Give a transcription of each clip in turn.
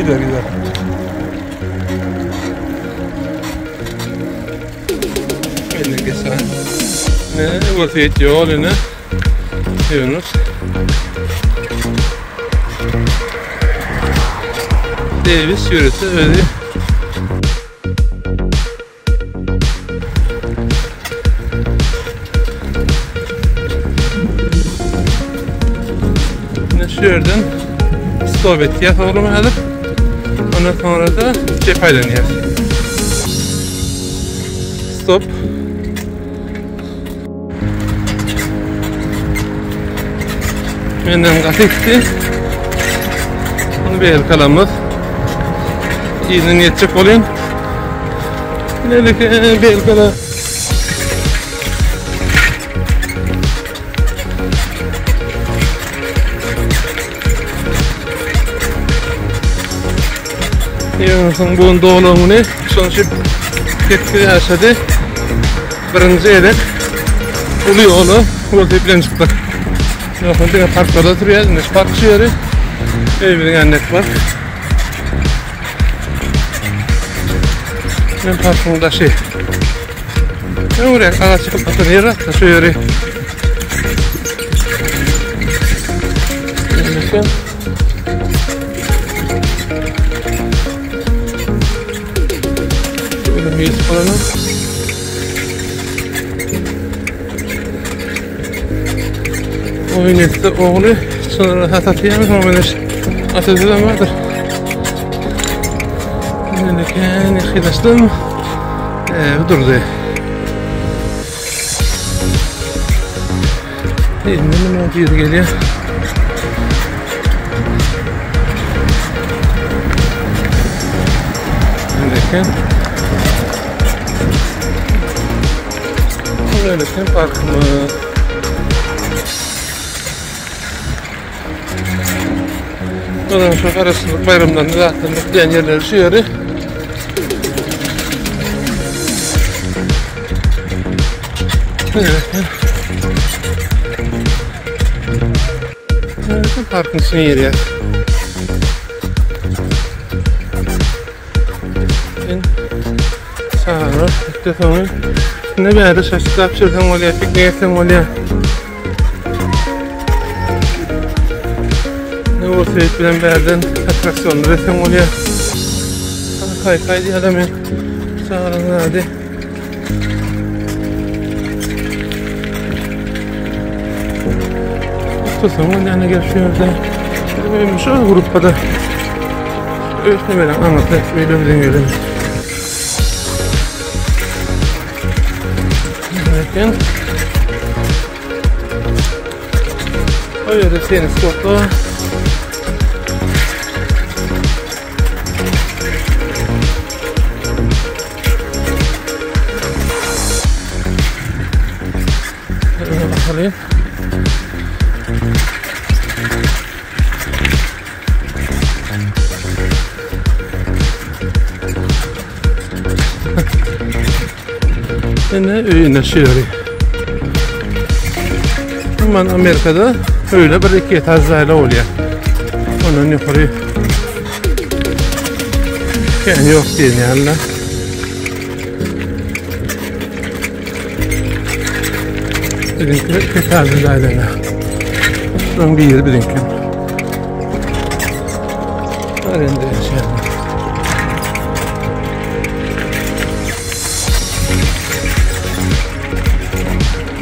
Gider gider. Elinden geçen. Ne welosiped ýol ine. Ýunus. Davis ýörese özi. Ine şu ýerden stop etýäs oglum häzir. Ondan sonra da çep aýlanýas. Stop. Menden gaty gitdi. Bunu bir kalamız. Yzyny ýetjek bolýan. Leleke belkala. Ýöne bu doglan güni şonça 8 ýaşady. Birinji gezek uly ýola welosiped bilen çykdyk. Ýogsa diňe parklarda sürýäs, indi şu park şu ýeri. Öýümiziň ýanyndaky park. Men parkyň daşy. Öňräk agaç çykyp atan ýer atda şu ýeri. Şöyle bir alalım. Oyun etti oğlu. Sonra hatatıyam ama atası da vardır. Eken ýakynlaşdym. Ee, durdy. Elinden nime biri gelýär. Eken. Böyle parkımız. Ondan şu Garaşsyzlyk baýramlaryny zatlaryny gutlaýan ýerleri şu ýeri. Evet. Parkın içine girýär. Çagalar ötde soňy ne bäri şaşlap çürseň bolýar, piknik etseň bolýar. Ne bolsa et bilen bärden attraksiyonlar etseň bolýar. Kay kay diýýär men. Çagalaryň ady. Otursaň bolýar ne gelip şu ýerde. Benim şu gruppada Öýüne beren aňyrsy öýle bilen gelen. Eken. O ýerde tenis kortu. Bakalım. Ine öýüne şu ýeri. Umuman Amerikada öýle bir iki etaj jaýlar bolýar. Ondan ýokary kän ýok diýen ýaly. Biziňki iki etajly jaýlar. Şonuň biri biziňki. Arenda yaşayanlar.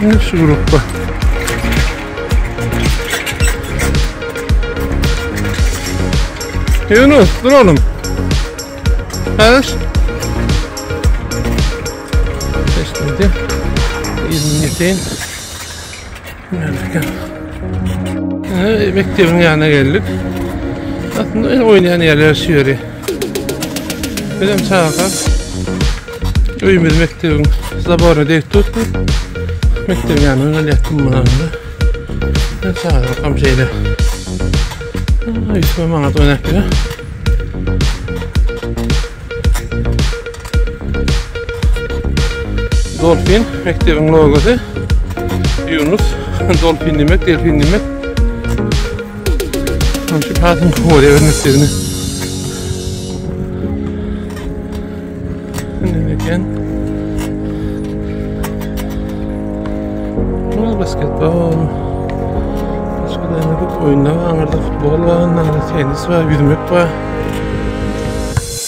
Ne şu grupta? Yunus dur oğlum. Kardeş. Geçmedi. İzmir'deyim. Mekdebiň ýanyna geldik. Aslynda en oýnaýan ýerler şu ýeri. Bizem çagakak öýümiz mekdebiň zaboryna degip durdy. Mekdebiň ýanyna oýnalýardy mundan. Men çagalykam şeýle. Ýusup maňa oýnap ýör. Dolfin mekdebiň logosy. Yunus dolfin diýmek, delfin diýmek. Şu pasyň horýa mekdebini. eken. Ol basketbol. Başga da köp oýunlar bar, aňyrda futbol bar, aňyrda tennis bar, ýüzmek bar.